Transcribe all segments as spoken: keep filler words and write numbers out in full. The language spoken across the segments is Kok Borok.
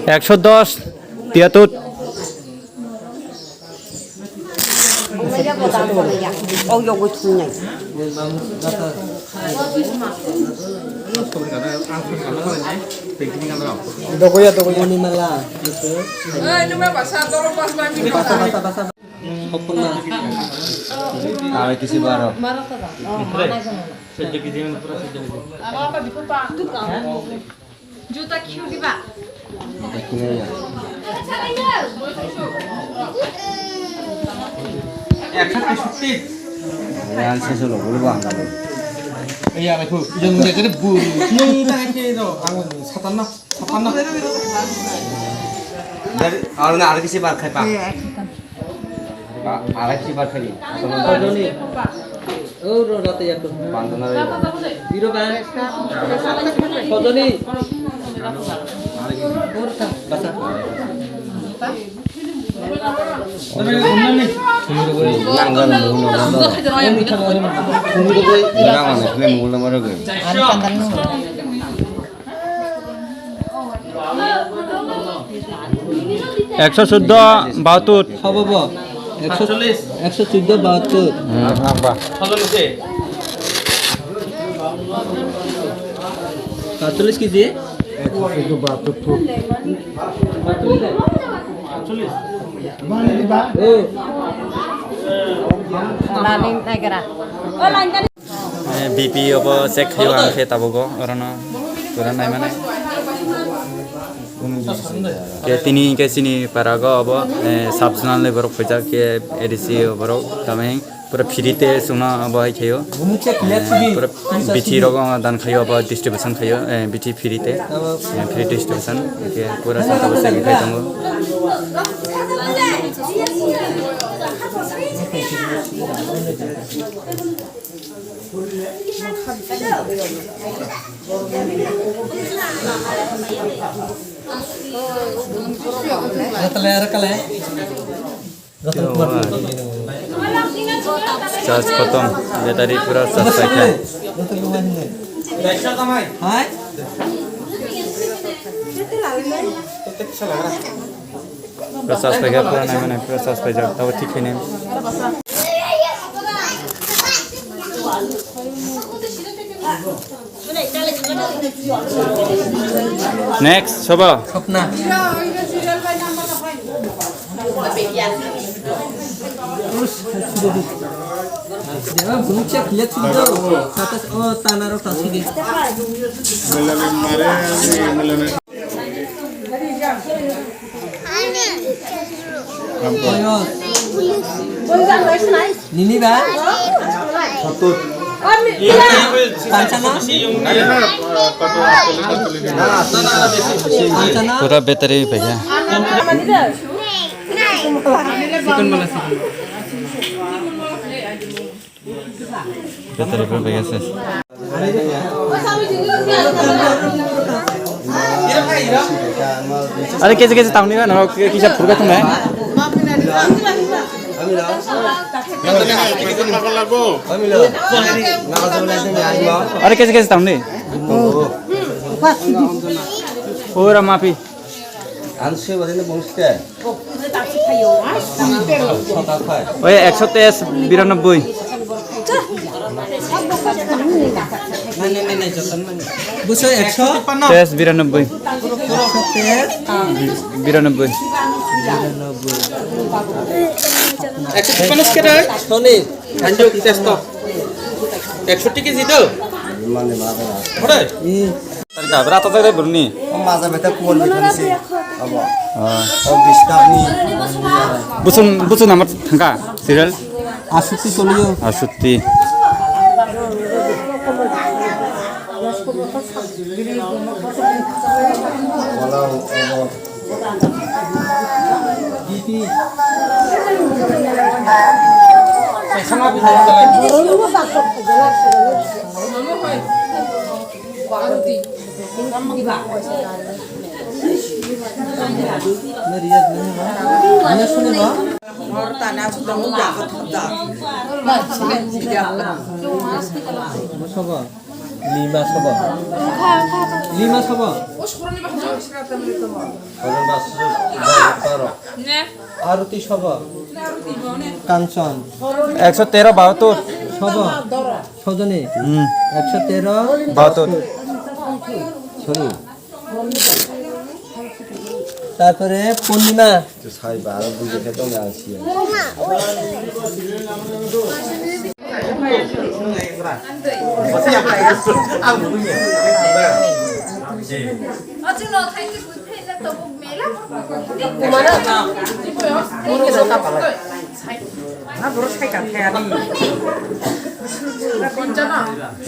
Ekso dos, tiyatut. Dogoya, dogoya. Basa, basa, basa. Arai kisi baro. Juta khiu diba? Ekso teishoti. Yang sesulo bulu bang kamu. Iya, aku yang dia kena bulu. Nung tak kena itu, aku satan lah, satan lah. Dari awalnya ada kisi bar khai pak. Arai si bar khani. Kojoni. O ro rate yakto. Pantona re. Biro ba. Kojoni. Basa. Nanggal mungul namar. Nanggal mungul namar. Ekso suddo bahatur. Hobo bo. Ekso, ekso suddo bahatur. Patchollis kg? Ekso suddo bahatur thuk. Nani naikara. Eh, B P obo check khaio ang khe tabugo orono pura naimanai. Ke tini ke chini parago obo, eh, sub zonal ni borok phaijak ke A D C borok tamai pura free te chwngno obo hai khaio. Eh, pura bithi rogo dan khaio obo distribution khaio, eh, bithi free te, eh, free distribution ke pura santa bo check khai tongo. Charge khatam, battery pura charge paikha. Hai? Pura charge paikha, pura naimanai, pura charge paijak, tabo thik khainai. Next, sobo. Khopna. Deba, bunu check, let's go. Kata, oh, tanaro tasigi. Nini ba? Kancana? Kancana? Pura battery paikha. Battery pura paikha ses. Are keje keje tangni na, no, kisa phurga thumnai. Are keje keje tangni. Ora mapi. Ang sui bade ni bungsi te. Oi, ekso teis biranobboi. Buso ekso? Teis biranobboi. Ekso teis? Bi-, biranobboi. Ekso tipano sekere? Toni. Anjuk testo. Ekso tiki jito. Ore. Tari ka bra ta ta burni. Maza beta kuwar beta ni si. Abo. Ah. Om disturb ni. Busun, busun nama thangka serial. Asuti solio. Asuti. Walau, abo. Nariya dini ba? Nariya suni ba? Mo sobo? Lima sobo? Lima sobo? Aroti sobo? Kanchon. Ekso tero bahatur. Sobo? Sojoni? Hmm. Ekso tero? Bahatur. Soni. তারপরে পূর্ণিমা। তো সাইবা, আর বুঝে খেতে আমি আসি।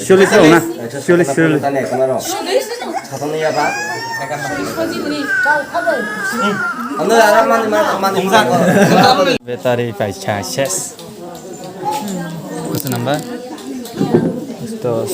Suli suli na. Suli suli. Betari paisa ses. Kutu number? Dos.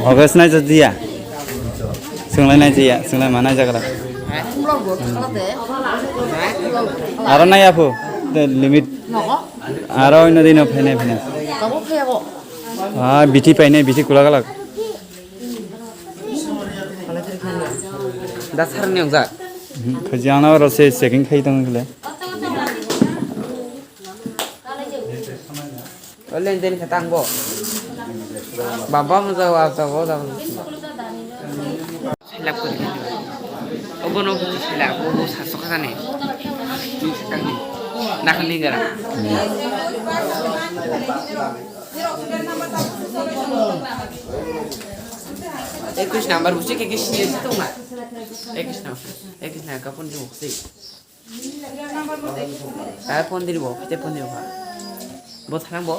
Hogo sinai jadiya. Sunglai nai jaya, sunglai manai jagra. Aro nai aphu, the limit. Aro ino dino phene phene. Ah, biti paine, biti kula galak. Da sarni ongja. Khaji ana oro se checking khai tong gile. Olen den kata ang bo. Baba mo jago, ah, jago, jago. Selap ko dikhe. Obo no buji sela, obo saso kata ne. Nakal ni gara. Ekush number buji ke ke sini tu ma. Ekush number, ekush number kapun di muksi. Ai phone diribo, phite phone diribo. Bo thanang bo.